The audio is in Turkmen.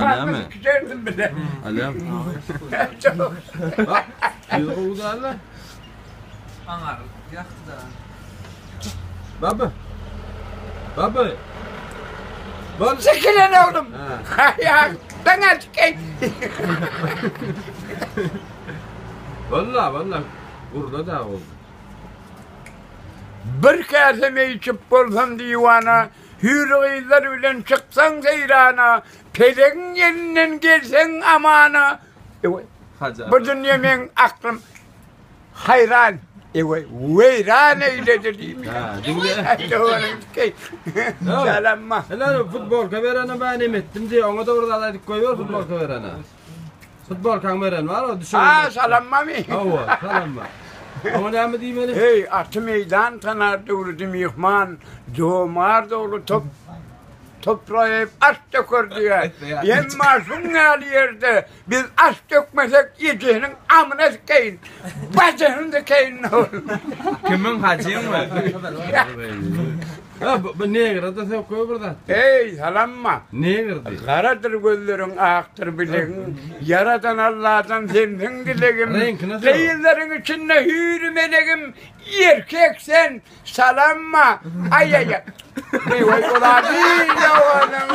Näme? Küçerdim bile. Alýam. Çok. Bak, ýüzi gowy däl-le. Aňar ýakdy da. Baba. Baba. Bol. Çekilen oğlum. Ha. Ya ben çıkayım. Valla valla. Gurla da oldu. Bir käse meý içip bolsam diwana, Hüýri gyzlar bilen çyksaň seýrana, Pelegiň elinden gelseň amana. Ewe, Hajy bu dünýe meň aklym haýran, ewe, weýran eýledi diými. Ha, diňle. Salamma. Helal futbolka berene ben em etdim diye ona da bir zat aýdyp goýber futbolka berene. Futbolkaň beren bar o düşün. Ha, salamma mi? Hawa, salamma. Oňa näme diýmeli? Hey, aty meýdan tanar döwleti myhman, jomart ogly top topraga aş döker diýýär. Emma şuň ýaly ýerde biz aş dökmesek ejesiniň amyna sikeýin, bajysyny sikeýin. Kimiň hajyňmy? Ha, bu, bu negre de söküyor bir zat. Hey, salamma. Negr diý. Garadyr gözleriň, akdyr bilegiň, Ýaradan Alladan sensiň dilegim. Reňkine sor. Gyzlaryň içinde hüýri melegim, Erkek sen, salamma. Aý aý. Eý, olar bir ýoganym.